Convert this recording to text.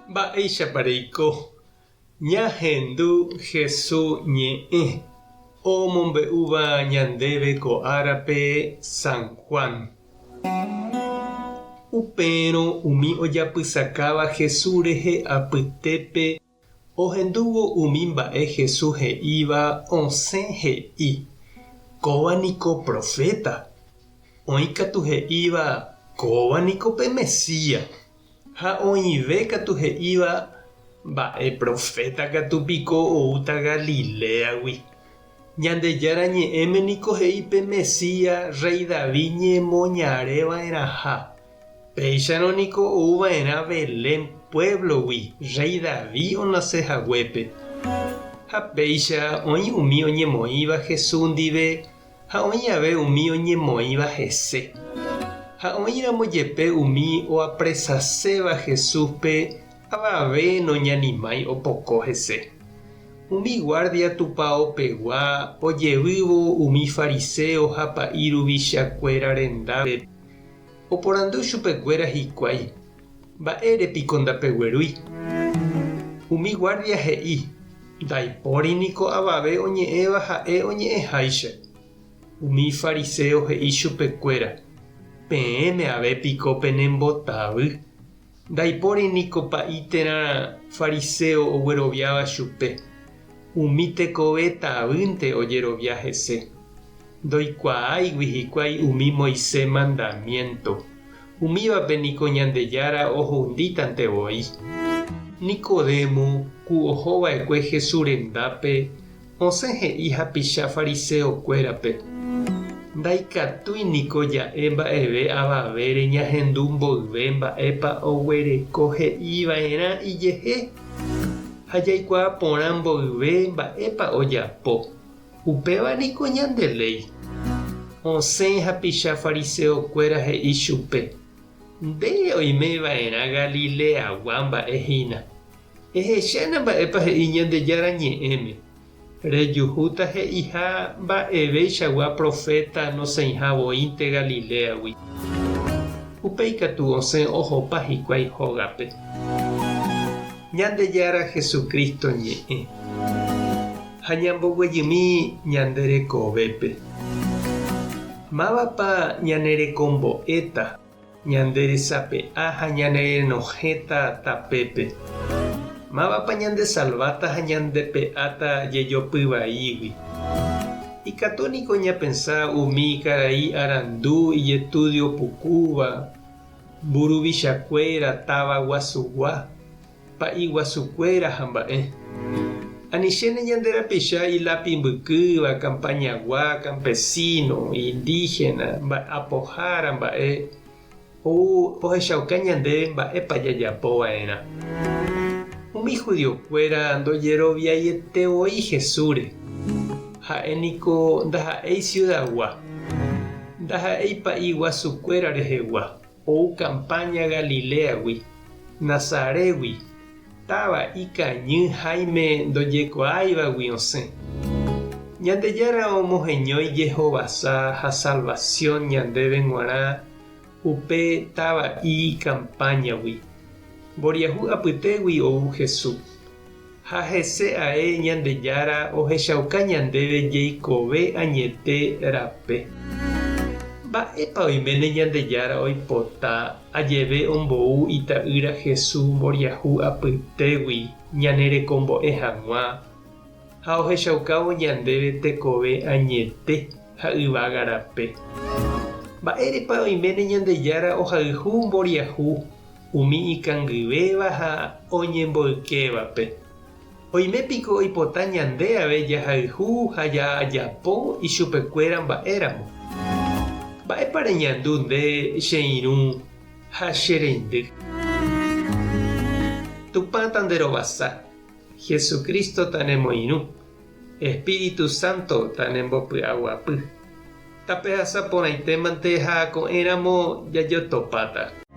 Mba'éichapa reiko? Ñahendu Hesu ñe'ẽ omombe'úva ñandéve ko árape San Juan. Upérõ umi ojapysakáva Hesu rehe apytépe Ohendúvo umi mba'e Jesús he'íva osẽ he'i, Kóva niko proféta. Oĩ katu he'íva, Kóva niko pe Mesías. Ha oĩve katu he'íva, Mba'e proféta katu piko oúta Galiléagui. Ñandejára Ñe'ẽme niko he'i pe Mesías rréi David ñemoñare va'erãha. Péicharõ niko ou va'erã Belén puévlogui rréi David onase haguépe. Ha péicha oĩ umi oñemoĩva Jesús ndive ha oĩ ave umi oñemoĩva hese. Ha oĩramo jepe umi oapresaséva Jesúspe avave noñanimái opoko hese. Umi guárdia tupaopegua ojevývo umi fariséo ha pa'i ruvichakuéra rendápe, Oporandu chupekuéra hikuái, Mba'ére piko ndapeguerúi? Umi guárdia he'i, Ndaipóri niko avave oñe'ẽva ha'e oñe'ẽháicha. Umi fariséo he'i chupekuéra, Peẽme ave piko penembotavy. Ndaipóri niko pa'i térã fariséo ogueroviáva chupe. Umi tekove tavýnte ojerovia hese. Ndoikuaáigui hikuái umi Moisés mandamiénto. Umívape niko Ñandejára ohundítante voi. Nicodemo, ku oho va'ekue Jesús rendápe, osẽ he'i hapicha fariseokuérape, Ndaikatúi niko ja'e mba'eve avavére ñahendu mboyve mba'épa oguereko he'i va'erã ijehe, ha jaikuaa porã mboyve mba'épa ojapo. Upéva niko ñande léi. Osẽ hapicha fariseokuéra he'i chupe, Nde oime va'erã Galileagua mba'e hína. Ehechána mba'épa he'i Ñandejára Ñe'ẽme, Rejuhúta he'iha mba'eveichagua proféta nosẽiha voínte Galiléagui. Upéi katu osẽ ohopa hikuái hógape. Ñandejára Jesucristo ñe'ẽ. Ha ñamboguejymi ñande rekovépe. Mávapa ñanerekombo'éta, ñande resape'a ha ñanerenohẽta tapépe? Mávapa ñandesalváta ha ñandepe'áta jejopy vaígui? Ikatu niko ñapensa umi karai arandu ijestudio pukúva, mburuvichakuéra táva guasugua, pa'i guasukuéra ha mba'e. Anichéne ñande rapicha ilápi mbykýva, campañagua, campesino, indígena, mba'apohára mba'e, ou ohechauka ñandéve mba'épa jajapo va'erã. Umi judiokuéra ndojeroviaiete voi Jesúsre. Ha'e niko ndaha'éi siudagua, ndaha'éi pa'i guasukuéra rehegua. Ou campaña Galiléagui, Nazarégui, táva ikañy háime ndojekuaáivagui osẽ. Ñandejára omoheñói jehovasa ha salvación ñandéve g̃uarã upe táva'i campañagui. Mboriahu apytégui ou Jesús. Ha hese ae Ñandejára ohechauka ñandéve jeikove añete rape. Mba'épa oiméne Ñandejára oipota ajeve ombou Ita'ýra Jesús mboriahu apytégui ñanerekombo'e hag̃ua ha ohechaukávo ñandéve tekove añete ha yvága rape? Mba'érepa oiméne Ñandejára ohayhu mboriahu Umi ikangyvéva ha oñemboykévape. Oime piko oipota ñande ave jahayhu ha jajapo ichupekuéra mba'éramo? Mba'épa reñandu nde che irũ ha che reindy? Tupã tanderovasa, Jesucristo tanemoirũ, Espíritu Santo tanembopy'aguapy. Tapehasa porãitémante ha ko'ẽramo jajotopáta.